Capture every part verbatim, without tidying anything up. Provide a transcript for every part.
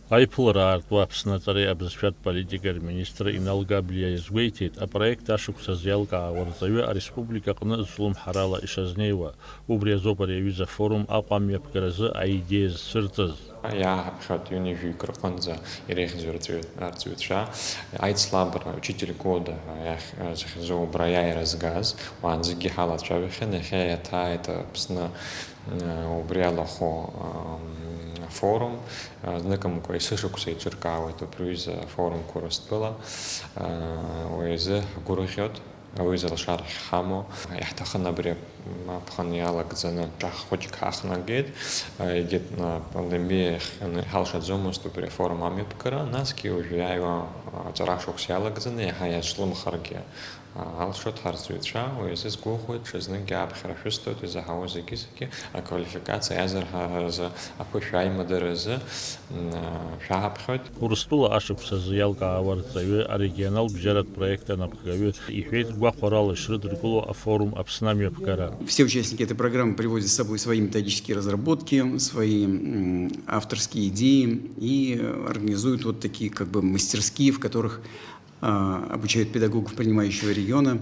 Аиԥылара аартуа Аԥсны аҵареи абызшәатә политикеи рминистр Инал Габлиа иазгәеиҭеит, апроект ашықәсазы иалкаауа арҵаҩы ареспублика аҟны злымҳарала ишазнеиуа. Убри азоуп ари аҩыза афорум Аҟәа амҩаԥгаразы аидеиа зцәырҵыз. Иааҳаԥхьоит ҩынҩажәаҩык рҟынӡа иреиӷьӡоу арҵаҩ-, арҵаҩцәа. Аицлабра, Учитель года ҳәа иахь-, захьӡу убра аиааира згаз, уаанӡагьы ҳалацәажәахьан, иахьа иаҭааит Аԥсны, э, убри алахәу, ам, афорум. Э, зныкымкәа есышықәса еиҿыркаауеит убри аҩыза афорумқәа Урыстәыла. Э, уи азы ҳгәырӷьоит. Ауаҩы залшара ахьҳамоу, иаҳҭахын абри аԥхын иалагӡаны ҿаҳа хәыҷык ҳахнагеит, егьи апандемиа иахҟьаны иҳалшаӡомызт убри афорум амҩаԥгара, насгьы уажәы иааиуа аҵара шықәса иалагӡаны иаҳа иазҿлымҳаргьы алшоит ҳарҵаҩцәа, уи азы сгәыӷуеит, ҽазныкгьы аԥхьара шәысҭоит, изаҳауа зегьы-зегьы, аквалификациа аизырҳаразы, аԥышәа аимадаразы, шәаҳаԥхьоит. Урыстәыла ашықәс азы иалкаауа арҵаҩы, арегионалтә бжьаратә проект анапхгаҩы иҳәеит, гәахәарала ишрыдыркыло афорум Аԥсны амҩаԥгара. Все участники этой программы привозят с собой свои методические разработки, свои, м, авторские идеи и, э, организуют вот такие как бы мастерские, в которых, а, обучают педагогов принимающего региона,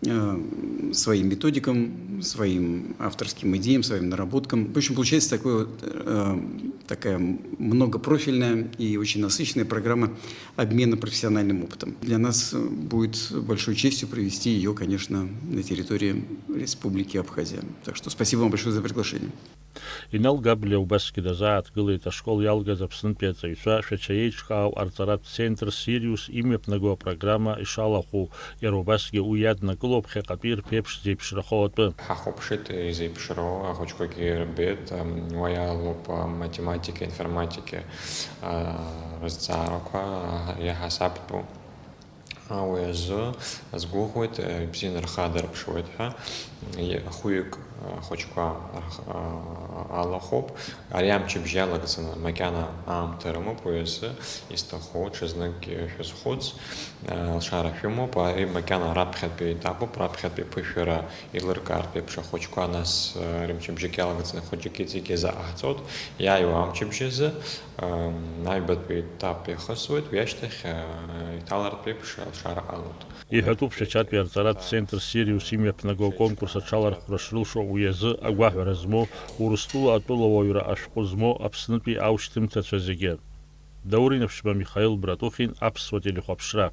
э, своим методикам, своим авторским идеям, своим наработкам. В общем, получается такое вот, э, такая многопрофильная и очень насыщенная программа обмена профессиональным опытом. Для нас, э, будет большой честью провести её, конечно, на территории Республики Абхазия. Так что спасибо вам большое за приглашение. Инал Габлиа убасгьы дазааҭгылеит ашкол иалгаз Аԥснытәи аҵаҩцәа Шәача еиҿкаау арҵаратә центр Сириус имҩаԥнаго апрограмма ишалахәу, иара убасгьы уи иаднакыло ԥхьаҟатәи рԥеиԥш зеиԥшрахо атәы. Ҳахәаԥшит изеиԥшроу, ахәыҷқәагьы ирбеит, ам, уа иалоуп, ам, математика, информатика, а, рызҵаарақәа, а, иаҳасабтәу. Уи азы азгәыӷуеит, э, ибзианы рхы аадырԥшуеит ҳәа, и-, хәҩык, э, ахәыҷқәа рх-, а, алахәуп. Ари амчыбжь иалагӡаны макьана аамҭа рымоуп, уи азы изҭаху ҽазныкгьы шәазхәыц, э, алшара шәымоуп, ари макьана раԥхьатәи етапуп, раԥхьатәи аԥышәара еилыркаартә еиԥш ахәыҷқәа, нас, э, рымчыбжьык иалагӡаны хәыҷык иҵегь иазааҳҵоит, иааиуа амчыбжь азы, Аҩбатәи етап иахысуеит, уи ашьҭахь, э, иҭалартә еиԥш алшара ҟалоит. Иҳәатәуп Шәачатәи арҵаратә центр Сириус имҩаԥнаго аконкурс аҽалархәра шрылшо уи азы агәаҳәара змоу, Урыстәыла атәылауаҩра ашәҟәы змоу Аԥснытәи аушьҭымҭацәа зегьы. Даур Инаԥшьба, Михаил Братухин, Аԥсуа телехәаԥшра.